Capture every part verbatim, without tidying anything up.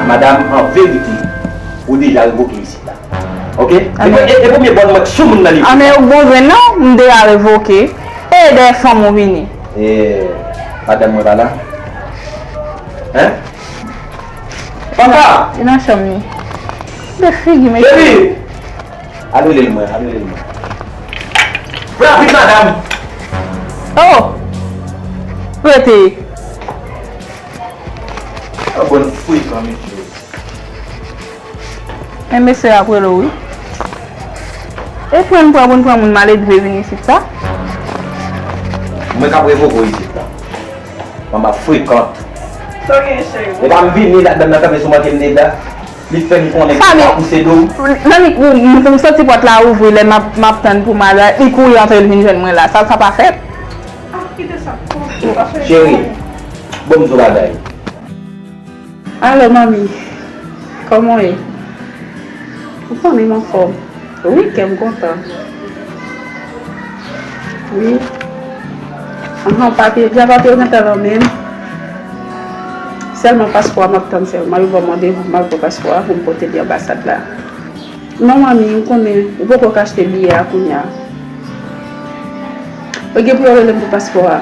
Madanm, an verite, ou deja revoke isit la. Oke? E, e, e premye bòn mwen k sou moun nan li. Ann, yo bon grenn non, m deja revoke. E dèyè fanm ou vini. E madanm mwen pa la? Hein? Papa! Li nan chanm li. De figi, men. Cheri! Al rele l mwen, al rele l mwen. Rapid, madanm! Oh! Rete. Yon bon frekan, mesye. Men mesye ap rele w, wi. E pran n pran pou n pran moun maledve vin isit sa? Mwen k ap revoke w isit la. Manman frekan. Sa w gen, cheri? E pa m vini ladann nan kanpe sou manke m dedan. Li fè m konnen ki pa pouse do m. Nan li, m, m, m santi pòt la ouvri lè m ap, m ap tann pou m al la, li kouri antre, l vin jwenn mwen la. Sa, sa pa fèt. Ah, kite sa. Cheri, bon m di w bagay. Alo, manmi. Kòman w ye? Ou konnen m anfòm. Wi, kè m kontan. Wi. Ahan, papye, dja papye yo gentan nan men m. Sèlman paspò a m ap tann sèlman. Yo ban m randevou, m al pran paspò a pou m pote li anbasad la. Non, manmi, m konnen ou poko ka achte biyè a kounye a. Yo gen pou yo rele m pou paspò a.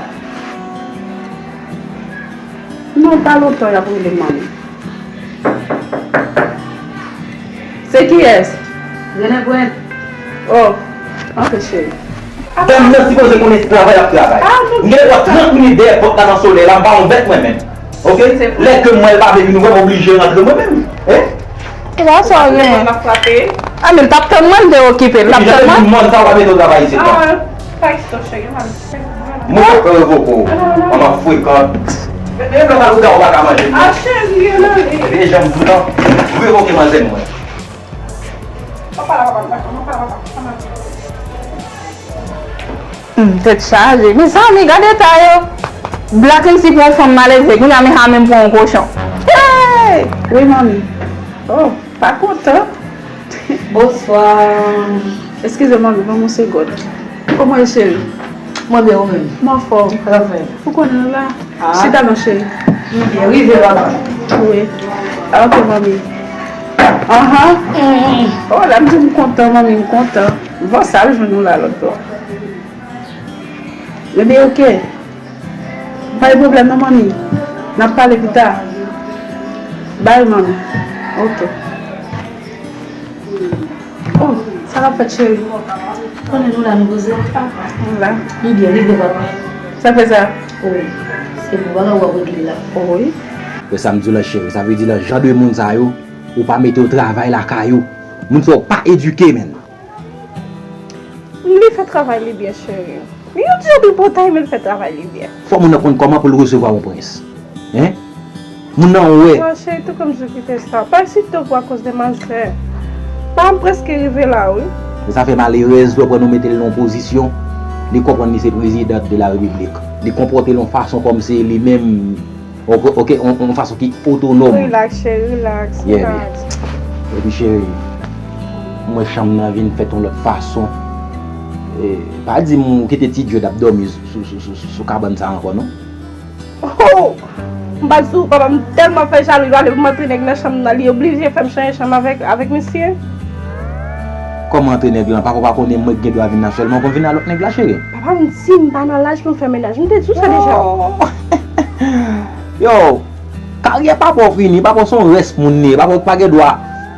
Non, pa lontan y ap rele m, manmi. Se kiyès? Grenn Pwent. Oh, antre, cheri. Dam nan sipoze konnen se travay l ap travay. M gen dwa trant minit dèyè pòt la nan solèy la, m pa yon bèt mwen menm. Oke? Lè ke m wè l pa vle vin wè m, oblije rantre mwen menm. Hein? Se pa sa w gen. Ah, men l t ap tann mwen, m te okipe, l t ap tann mwen. Moun sa w pa mete w travay isit la. Mwen k ap fè revoke w. Manman frekan. Menm lè w pa lougarou pa ka manje m. Ah, cheri, e nan li. Vye jan m di w lan, revoke manzè mwen. Hum, tèt chaje. Mezanmi, gade eta yo. Black M C pran yon fanm maledve, kounye a Meha menm pran yon kochon. Hey! Wi, manmi. Oh, pa kontan. Bonswa. Eskize, manmi, ban m yon segond. Kòman w ye, cheri? Mwen byen, ou menm? M anfòm. Anfòm. Ou konnen nou la? Ah. Chita non, cheri. M byen rive, papa. Wi. Ah, ok, manmi. Ahan. Oh, la, m di m kontan, manmi, m kontan. Vòs sa, l jwenn nou la lòt bò. Bebe, ok. Pa gen pwoblèm non, manmi. N ap pale pita. Bay, manmi. Ok. Oh, sa k ap fèt, cheri? Konnen nou la, nou poze. Nou la. Nou byen, rive, papa. Sa fè sa? Wi. Se pou bagay w ap regle la. Wi. Wè sa m di w la, cheri. Sa vle di la, jan de moun sa yo, ou pa mete yo travay lakay ou. Moun sa yo pa edike, menn. Li fè travay li byen, cheri. Li yon djòb li potay, men l fè travay li byen. Fò moun nan konn kòman pou l resevwa yon prens. Hein? Moun nan wè. Non, cheri, tou kòm sou kite sa. Pa esite w pou akoz de manzè. Pa m prèske rive la, wi. Sa fè malerèz, lè w pran nou mete l nan yon pozisyon, li konprann li se prezidant de la repiblik. Li konpòte l yon fason kòm se li menm Ok, ok, on, on fason ki otonòm. Rilaks, cheri, rilaks, rilaks. Epi, cheri, m wè chanm nan vin fèt yon lòt fason. E, pa di m ou kite ti Djed ap dòmi sou, sou, sou, sou, sou kabann sa ankò, non? Oh! M pa di w, papa m tèlman fè jalou, li pa vle pou m antre nèg nan chanm nan, li oblije fè m chanje chanm avèk, avèk misye. Kòman antre nèg lan? Papa w pa konnen mwen k gen dwa vin la sèlman, ou konn vin a lòt nèg la, cheri? Papa m di m pa nan laj pou m fè mennaj. M te di w sa deja. Oh! Yo, karyè papa w fini, papa w se yon rès moun li ye, papa w pa gen dwa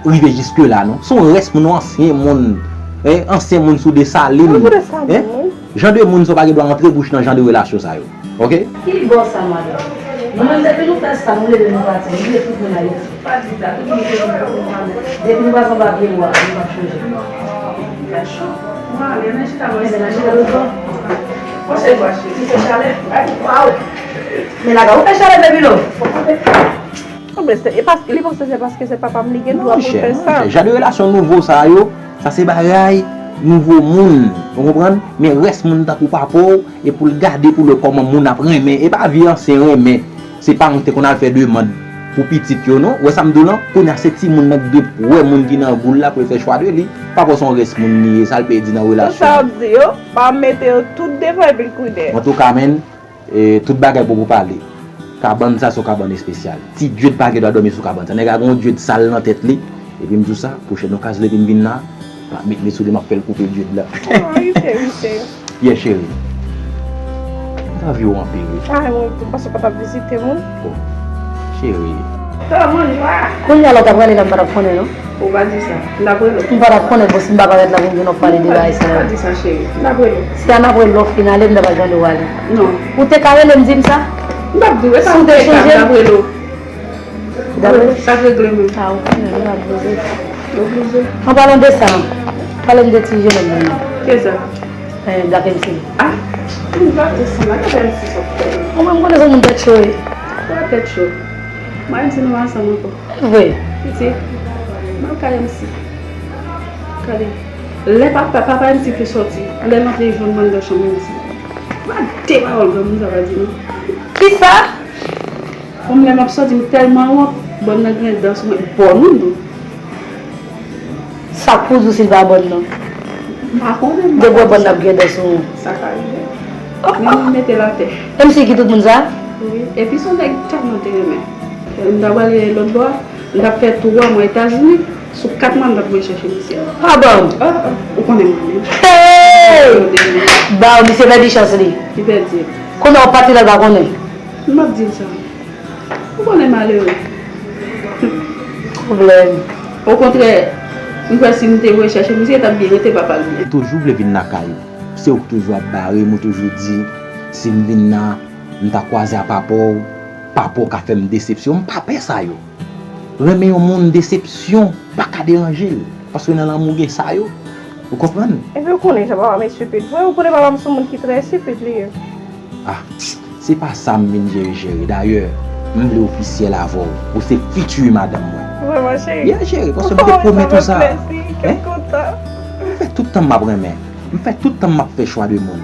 rive jiske la non. Se yon rès moun, yon ansyen moun, hein, ansyen moun sou Desalin, hein? Jan de moun sa w pa gen dwa antre bouch nan jan de relasyon sa yo. Ok? Ki bò sa, madanm? Nou menm depi nou fè sa, nou leve nou pati, nou vle tout moun Ayiti. Pa di sa, tout moun se moun, depi nou pa pran papye lwa, nou p ap chanje. Fè cho. Mwen ale, men chita mwen. Men chita lòt bò. Pwoche bò, cheri, li fè chalè. Waw. Men la, ou fè chalè depi lò. Anben, se, e paske, li panse se paske se papa m, li gen dwa pou l fè sa. Monchè, monchè, jan de relasyon nouvo sa yo, sa se bagay nouvo moun, ou konprann? Men rès moun tankou papa w, e pou l gade pou l wè kòman moun ap renmen. E pa vye ansyen renmen. Se paran k te konn al fè demann pou pitit yo, non. Ou wè sa m di w lan? Kounye a se timoun nan k dwe wè moun ki nan boul la pou l fè chwa de li. Papa w se yon rès moun li ye, sa l pedi nan relasyon an. Tout sa w ap di yo, pa mete yo tout devan epi l kouri dèyè. Antouka, menn, e, tout bagay bon pou pale. Kabann sa se yon kabann espesyal. Ti Djed pa gen dwa dòmi sou kabann sa. Nèg la gen yon djed sal nan tèt li. Epi m di w sa, pwochèn okazyon li vin vin la, m ap met men sou li, m ap fè l koupe djed la. Ah, wi, cheri, cheri. Pierre cheri, m ta anvi w anpil wi. Ah, mwen tou, paske w pa t ap vizite moun. Bon, cheri. Kounye a la w ta prale la, m pa t ap konnen non. Ou pa di sa. M t ap rele w. M pa t ap konnen bon si m pa parèt la pou m vin ap pale de bagay sa yo. Ou pa di sa, cheri. M t ap rele w. Si a n ap rele lè w fin ale, m ta pral tande w ale. Non. Ou te ka rele m di m sa? M t ap di w, e sa m te ka, m t ap rele w. Sa k regle menm? Ah, ou konnen, nou oblije. Oblije. An palan de sa, pale m de ti jenòm nan. Kisa? Eh, Black M C. Ah, m pa te sanble, gade M C sa. Ou menm konnen se moun tèt cho ye. Ou pa tèt cho. Mwen M C nou pa ansanm ankò. Vre. Pitit, m al kay M C. Gade. Lè papa, papa M C te sòti, lè l antre jwenn mwen anndan chanm M C. Pa de pawòl granmoun sa pa di non. Kisa? Kòm lè m ap sòti, m tèlman wont, bòn nan gen dan sou mwen. Bòn ou non? Sa k pou di w si l pa bòn nan? M pa konnen, m pa konnen. Depi w wè bòn nan ap gen dan sou ou. Sa ka rive. Oh, men m mete l atè. M C ki tout moun sa? Wi. Epi se yon nèg tèlman te renmen. M ta prale lòt bò a, m t ap fè twa mwa Etazini, sou kat mwa m t ap voye chèche misye. Ah bon? Ah, ah, ou konnen mwen menm. Hey! Ba, misye pèdi chans li. Li pèdi l. Kounye a w ap pati la, l pa konnen. M ap di l sa. Ou konnen malere. Pwoblèm. Okontrè, m kwè si m te voye chèche misye, li t ap byen rete papa l byen. Li toujou vle vin lakay ou. Se ou k toujou ap bare m, ou toujou di, si m vin la, m ta kwaze a papa w, papa w ka fè m desepsyon. M pa pè sa yo. Renmen yon moun, desepsyon pa ka deranje l. Paske nan lanmou gen sa yo. Ou konprann? Epi ou konnen jan papa m estipid vre, ou konnen papa m se yon moun ki trè estipid li ye. Ah, se pa sa m vin jere, cheri. Dayè, m vle ofisyèl avè w. Ou se fiti madanm mwen. Vrèman, cheri? Yeah, cheri, paske m te pwomèt ou sa. Sa fè m plezi, kè m kontan. M fè tout tan m ap renmen. M fè tout tan m ap fè chwa de moun.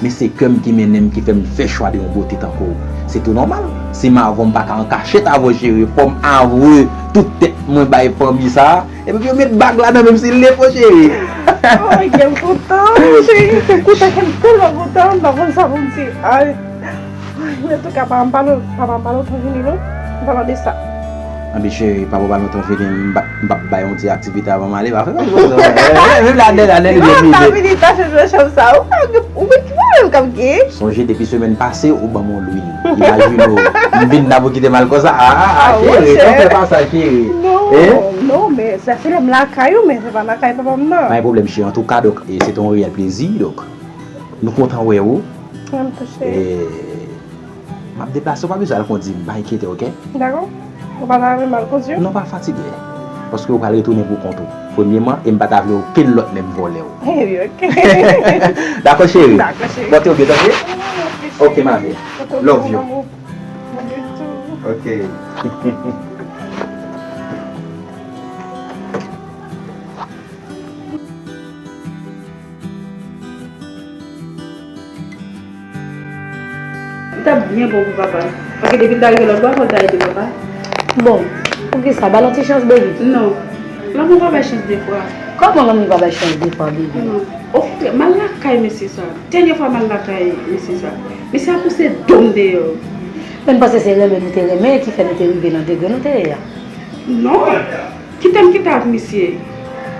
Men se kè m ki mennen m, ki fè m fè chwa de yon bote tankou w. Se tou nòmal. Si m avè w, m pa ka an kachèt avè w, cheri. Fò m avwe tout tèt mwen bay fanmi sa a. Epi pou yo met bag ladan menm si l defo, cheri. Oh, kè m kontan, cheri, kè m kontan, kè m tèlman kontan, m pa konn sa pou m di. Ay, antouka, papa m pa, papa m pa lontan vini non. An palan de sa. Anben cheri, papa w pa lontan vini, m p ap, m p ap bay yon ti aktivite avan m ale, pa fè m ale konsa. Menm la, lè, lè li vini. Ou pa vini tache nan chanm sa, ou pa gen, ou menm ki pwoblèm k ap gen? Sonje depi semèn pase, ou ban m yon lwil. Imajine w, m vin la pou kite m al konsa. Ah, ah, ah, cheri, pa fè pa sa, cheri. Non, non, men sa se lè m lakay ou, men se pa lakay papa m nan. Pa gen pwoblèm, cheri. Antouka, donk, e, se te yon reyèl plezi, donk, nou kontan wè ou. Mwen tou, cheri. E, m ap deplase, ou pa bezwen al kondi m, pa enkyete w, oke? Dakò. Ou pa ta renmen al kondi w? Non, pa fatige. Paske ou pral retounen pou kont ou. Premyeman, e m pa ta vle okenn lòt nèg vòlè w. Epi, oke. Dakò, cheri? Dakò, cheri. Pòte w byen, tande? Oke, ma vie. Love you. Oke. Li t ap byen bon pou papa l. Paske depi l ta rive lòt bò a, fò l ta ede papa l. Bon, poukisa? Ba l yon ti chans, baby. Non. Lanmou pa bay chans de fwa. Kòman lanmou pa bay chans de fwa, baby? Non. Okontrè, m al lakay mesye sa. Dènye fwa m al lakay mesye sa. Mesye a pouse do m deyò. Men m panse se renmen nou te renmen ki fè nou te rive nan degre nou te ye a. Non. Kite m kite ak misye.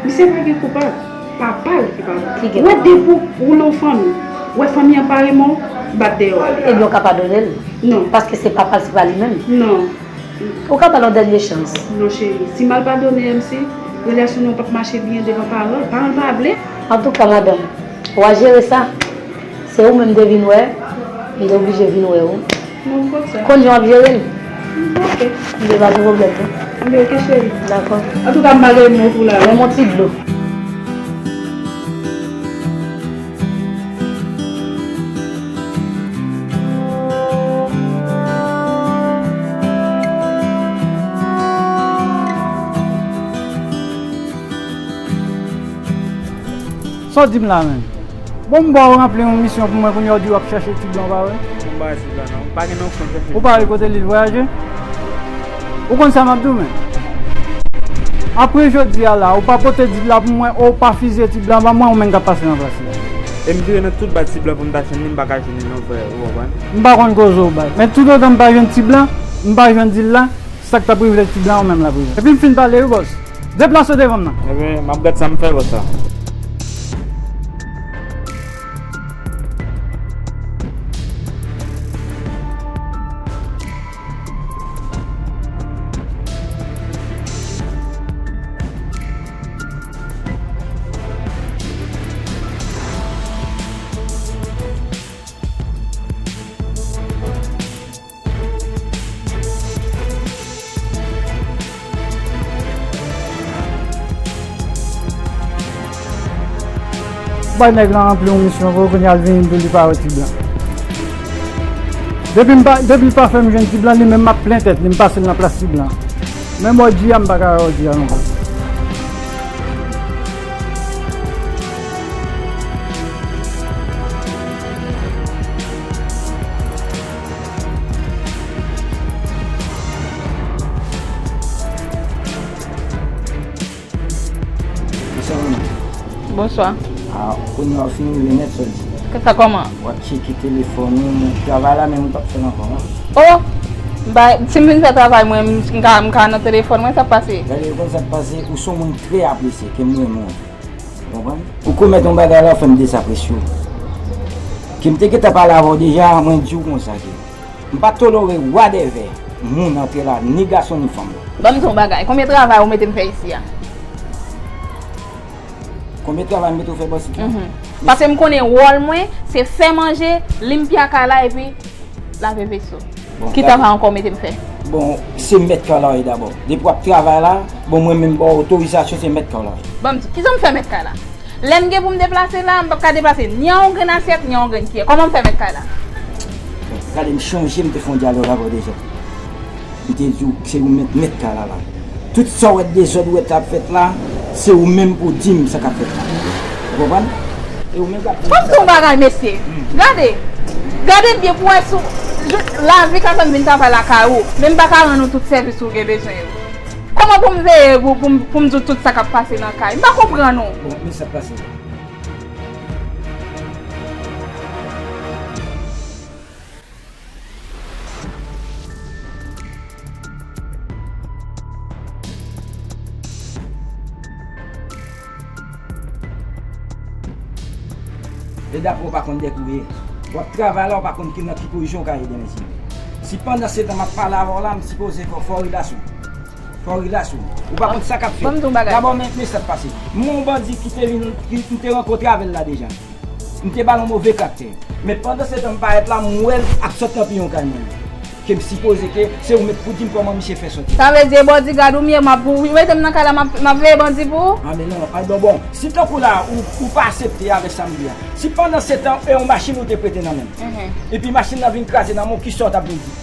Misye pa gen koupab. Papa l ki pa bon. Ou wè depi w nan yon fanmi, ou wè fanmi an pa renmen w, bat dèyè w ale. Ebyen, ou ka padone l. Non. Paske se papa l, se pa li menm. Non. Ou ka ba l yon dènye chans. Non, cheri. Si m al padone M C, relasyon nou p ap mache byen devan paran l. Paran l pa vle. Antouka, madanm, w a jere sa. Se ou menm m te vin wè, m te oblije vin wè ou. Non, m konn sa. Konn jan w ap jere l. Ok. M te pa gen pwoblèm non. Anben, ok, cheri. Dakò. Antouka, m pa gen mo pou la. Menm yon ti dlo. Sa w di m la menm? Bon, m ba w ranpli yon misyon pou mwen, kounye a w di w ap chèche ti blan, pa vre? M pa wè ti blan non. M pa gen non kont. Ou pa wè kote li vwayaje? Ou konn sa m ap di w menm? Apre jodi a la, ou pa pote dib la pou mwen, ou pa fizye ti blan ban mwen, ou menm k ap pase nan plas li. E m vire nan tout ba Ti Blan pou m ta jwenn li, m pa ka jwenn li non, frè, ou konprann? M pa konn koze w bay. Men toutotan m pa jwenn Ti Blan, m pa jwenn dil la, sa k t ap rive Ti Blan, ou menm l ap rive. Epi m fin pale wi, bòs. Deplase w devan m nan. Ebyen, m ap gad sa m fè, bòs la. Bay nèg lan ranpli yon misyon pou kounye a l vini pou li pa wè Ti Blan. Depi m pa, depi l pa fè m jwenn Ti Blan, li menm m ap plen tèt li, m pase l nan plas Ti Blan. Menm òdi a, m pa ka wè òdi a non plis. Bonswa. A, kounye a w fin rive nèt, sa w di. Kisa kòman? W ap tcheke telefòn ou, travay la menm ou p ap fè l ankò, non? O! M pa, si m vin fè travay mwen, m, m ka, m ka nan telefòn mwen, sa k pase? Gade, ou konn sa k pase, ou se yon moun trè apresye, ke m renmen w. Ou konprann? Ou komèt yon bagay la, w fè m dezapresye w. Ke m te gentan pale avè w deja, mwen di w konsa ke m pa tolere wadèvè moun antre la, ni gason ni fanm. Ban m di w yon bagay, konbyen travay ou mete m fè isi a? Konbyen travay m mete w fè bòs la? Mhm. Paske m konnen wòl mwen, se fè manje, limpya kay la, epi lave veso. Bon, ki travay ankò w mete m fè? Bon, se mèt kay la w ye dabò. Depi w ap travay la, bon, mwen menm ba w otorizasyon, se mèt kay la w ye. Ban m di, kisa m fè mèt kay la? Lè m gen pou m deplase la, m p ap ka deplase ni an yon grenn asyèt, ni an yon grenn kiyè. Kòman m fè mèt kay la? Bon, gade, m chonje m te fè yon dyalòg avè w deja. M te di w se ou menm mèt kay la la. Tout sa w wè dezòd ou wè t ap fèt la, se ou menm pou di m sa k ap fèt la. Ou konprann? E ou menm k ap di m sa. Fò m di yon bagay, mesye. Hmm. Gade. Gade byen pou wè si w, lavi ka fè m vin travay lakay ou, men m pa ka rann ou tout sèvis ou gen bezwen yo. Kòman pou m veye pou, pou m, pou m di w tout sa k ap pase nan kay? M pa konprann ou. Bon, men sa k pase. E daprè w pa konn dèk ou ye. W ap travay la, w pa konn ki nan ki pozisyon w ka ye demen si. Si pandan se tan m ap pale avè w la, m sipoze fò, fò w rilaks ou. Fò w rilaks ou. Ou pa konn sa k ap fèt. Ban m di w yon bagay. Dabò, men, men sa k pase. M gen yon bandi ki te vin, ki, m te rankontre avè l la deja. M te ba l yon move kaktè. Men pandan se tan m parèt la, m wè l ap sot nan piyon kay mwen. Ke m sipoze ke se ou menm pou di m kòman misye fè soti. Sa vle di e bodyguard ou m ye, m ap, ou mete m nan kay la, m ap, m ap veye bandi pou ou? A, men non, a, bon, bon. Si tankou la, ou, ou pa aksepte avèk sa m di a. Si pandan se tan, e yon machin ou te prete nan men m. Mhm. Epi machin nan vin kraze nan men w, kisa w t ap vin di?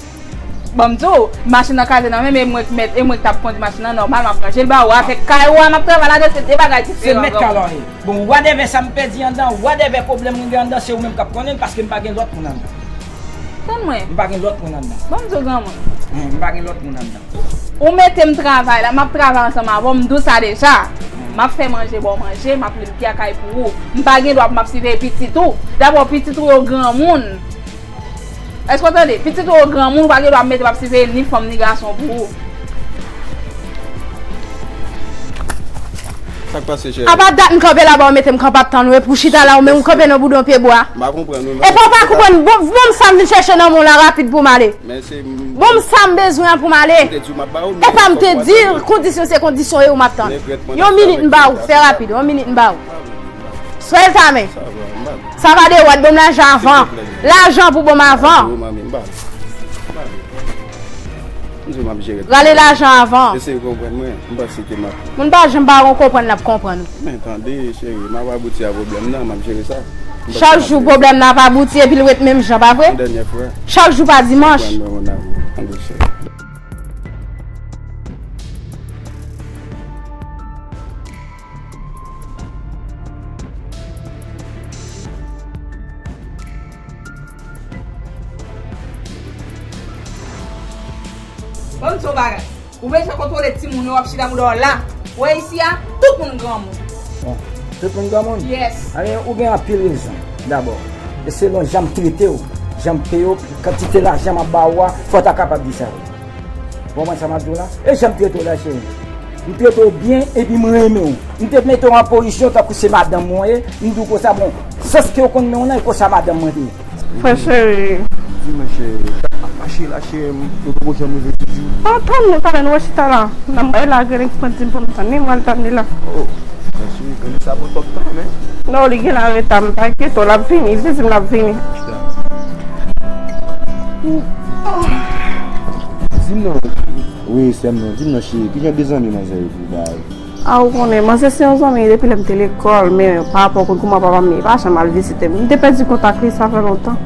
Bon, m di w, machin nan kraze nan men m, e mwen k mèt, e mwen k t ap kondui machin nan, nòmal, m ap ranje l ba ou. Avèk kay ou a, m ap travay ladan, se de bagay diferan. Se mèt kay la w ye. Bon, whatever sa m pèdi anndan, whatever pwoblèm mwen gen anndan, se ou menm k ap konnen l, paske m pa gen lòt moun anndan. Tann mwen. M pa gen lòt moun anndan. Bon, m di w granmoun. Hen, m pa gen lòt moun anndan. Ou mete m travay la, m ap travay ansanm avè w, m di w sa deja. M ap fè manje ba w manje, m ap limpya kay pou ou. M pa gen dwa pou m ap siveye pitit ou. Dabò, pitit ou yo granmoun. Èske w tande? Pitit ou yo granmoun, ou pa gen dwa mete w ap siveye ni fanm ni gason pou ou. Sa k pase, cheri? Apa dat m kanpe la ba w mete m kanpe ap tann ou, epi w chita la, ou menm ou kanpe nan boudon pye bwa. M pa konprann ou, non. Epi w pa konprann, bon, bon m sa m vin chèche nan men w la rapid pou m ale. Men se m... Bon m sa m bezwen an pou m ale. M te di w m ap ba ou, men... Epa m te di, kondisyon se kondisyon e ou m ap tann. Yon minit m ba ou, fè rapid, yon minit m ba ou. Swèl ta men. Sa va, m pa... Sa va de wad, ban m lajan avan. Lajan pou ban m avan. M di w m ap jere. Rale lajan avan. Eseye konprann mwen. M panse ke m ap... Moun pa janm pa konn konprann l ap konprann ou. Men tande, cheri, m ap abouti a pwoblèm nan, m ap jere sa. Chak jou pwoblèm nan ap abouti epi l ret menm jan, pa vre? Yon dènyè fwa. Chak jou pa dimanch. Konprann mwen, mon amour. Tande, cheri. Ban m di w yon bagay. Ou bezwen kontwole timoun yo, w ap chita bouda w la. Ou wè isi a, tout moun granmoun. Bon, tout moun granmoun? Yes. Ebyen, ou gen anpil rezon. Dabò, e selon jan m trete w, jan m peye w, kantite lajan m ap ba ou a, fò w ta kapab di sa wi. Ou konprann sa m ap di w la? E jan m trete w la, cheri. M trete w byen epi m renmen w. M te mete w an pozisyon tankou se madanm mwen ye, m di w konsa, bon, sans ke w konn men w lan, e konsa madanm mwen te ye. Frè cheri. Di mwen, cheri, sa k ap mache la, cheri, m, yo poko janm rive toujou. An, tann nou talè, nou wè chita la. Nan mwen la, gen nèg ki pran di m pou m tann li, m al tann li la. Oh, men cheri, men sa bon twòp tan, men. Non, li gen la reta, m pa enkyete w, l ap vini, li di m l ap vini. Chita. Di m non. Wi, sè m non. Di m non, cheri, ki jan de zanmi manzè yo pou bay? A, ou konnen, manzè se yon zanmi depi lè m te lekòl, men pa rapò kont kouman papa m ye, li pa janm al vizite m. M te pèdi kontak li, sa fè lontan.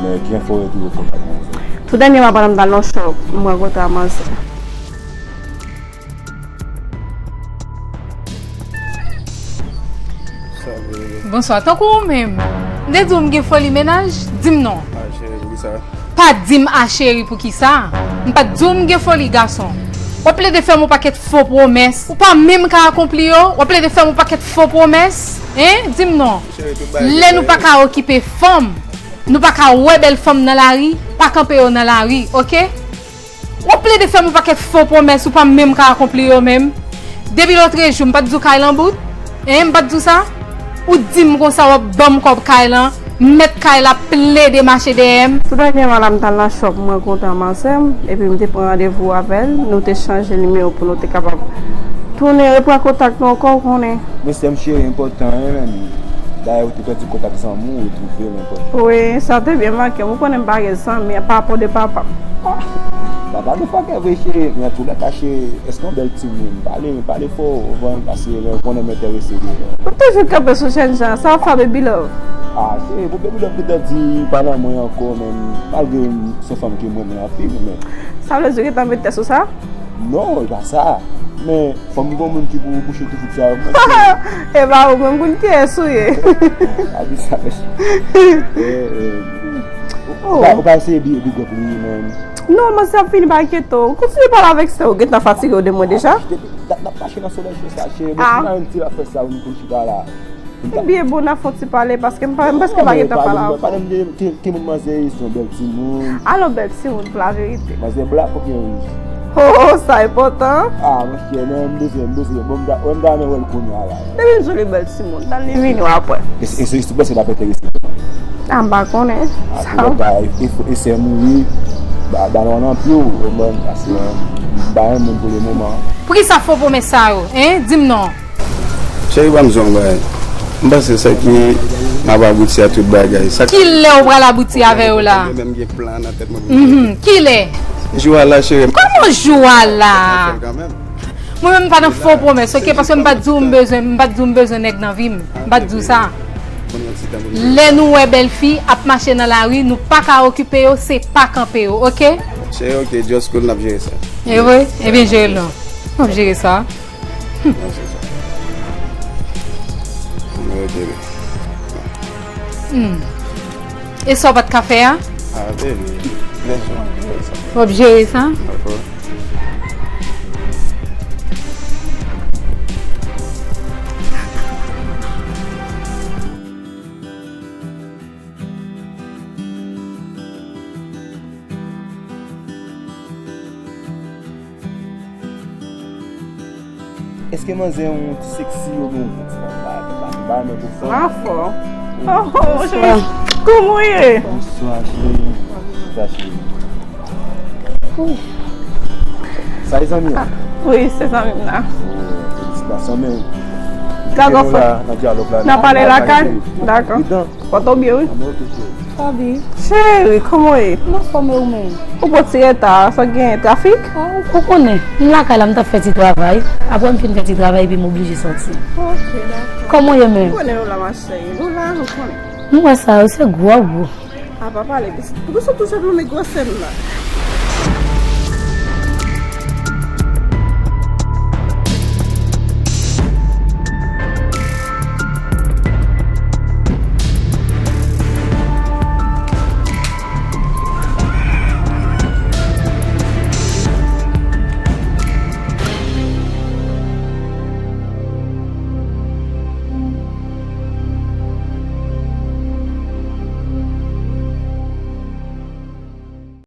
Men ki jan fè w retwouve kontak manzè? Tou dènyèman, pandan m t al nan chòp, m rankontre ak manzè. Sa vre. Bonswa, tankou ou menm. M te di w m gen foli mennaj, di m non. A, cheri, poukisa? Pa di m a cheri poukisa. M pa t di w m gen foli gason. W ap plede fè m yon pakèt fo pwomès. Ou pa menm ka akonpli yo. W ap plede fè m yon pakèt fo pwomès. Hein? Di m non. Cheri, tout bagay. Lè nou pa ka okipe fanm, nou pa ka wè bèl fanm nan lari, pa kanpe yo nan lari, oke? W ap plede fè m yon pakèt fo pwomès ou pa menm ka akonpli yo menm. Depi lòtrejou, m pa t di w kay lan bout? Hein, m pa t di w sa? Ou di m konsa w ap ban m kòb kay lan, mèt kay la plede mache dèyè m. Tou dènyèman la, m t al nan chòp, m rankontre ak manzè m, epi m te pran randevou avè l, nou te chanje nimewo pou nou te kapab tounen repran kontak nou ankò, ou konnen. Men sè m cheri, enpòtan, hein, menm. Dayè, ou te pèdi kontak zanmi w, ou retwouve l, enpòtan. Wi, sa te byen make m. Ou konnen m pa gen zanmi, apa pò de papa m. Papa gen pakèt vre, cheri. Men antoulèka, cheri, èske yon bèl timoun? Pale, pale fò, ou konprann, paske lè ou konnen m enterese deja. Ou toujou kanpe sou jènjan, sa w fè, baby love? A, cheri, pou baby love gentan di pa nan mwen ankò, men malgre m se yon fanm ke m renmen anpil, men. Sa vle di ou gentan met tèt sou sa? Non, e pa sa. Men, fò m gen yon moun ki pou bouche tou fout sa yo, mwen. E pa ou menm, moun kiyès ou ye? A di sa, mèsi. Eh, eh. Ou pa, ou pa eseye bi-, big up li, men. Non, manzè ap fini pa enkyete w. Kontinye pale avèk sè w. Gentan fatige w de mwen deja. Ah, cheri, n ap mache nan solèy sou sa, cheri. Mwen imajine si l ap fè sa, ou menm pou l chita la. Byen bon, n a fè yon ti pale, paske m pa, m prèske pa gentan pale avè w. Pale m de ki, ki moun manzè ye, se yon bèl timoun. Alò, bèl timoun, pou laverite. Manzè blak oubyen wouj? Oh, oh, sa enpòtan. Ah, monchè, men m bezwen, m bezwen. Bon, m ta, m ta renmen wè l kounye a la. Depi m di w li bèl timoun, tann li vini w ap wè. E, e, e, e, ou panse l ap enterese? Ah, m pa konnen. Ah, sa. Ou pa, e, e, e sè mouri, ba, ba nou annan pye w, ou konprann, paske m pa renmen moun pou le moman. Poukisa fo pwomès sa yo, hein? Di m non. Cheri, ban m di w yon bagay. M panse sa ki n ap abouti a tout bagay. Sa ki lè w pral abouti avè yo la? Mwen menm gen plan nan tèt mwen pou m fè. Mhm. Ki lè? Jou a la, cheri. Kòman jou a la? Mwen menm m pa nan fo pwomès, oke? Paske m pa t di w m bezwen, m pa t di w m bezwen nèg nan vi m. M pa t di w sa. Lè nou wè bèl fi ap mache nan lari, nou pa ka okipe yo, se pa kanpe yo, oke? Cheri, oke, just cool, n ap jere sa. E vre? Ebyen, jere l non. N ap jere sa. Mwen rete li. Hmm. E sa w pa t ka fè a? A, vini. Byen si. W ap jere sa? Dakò. Èske manzè yon ti seksi oubyen yon ti bagay, bagay, bagay, men pou fò? Mafò. Oh, oh, cheri. Kòman w ye? Bonswa, cheri. Bonswa, cheri. Sa e zanmi an? Wi, se zanmi m nan. Oh, felisitasyon, men. Dakò, frè. N ap pale lakay? Dakò. Pridan. Kòman w ye, wi? Sa byen. Cheri, kòman w ye? M anfòm, e ou menm? Ou pran ti reta, sa gen trafik? Ah, ou konnen, m lakay la, m t ap fè ti travay. Apre m fin fè ti travay, epi m oblije sòti. Ok, dakò. Kòman w ye menm? Ou konnen nou la, ma cheri. Nou la, nou konnen. M wè sa, yo se gwo, gwo. A pa pale, poukisa w touche pou m gwosè m la?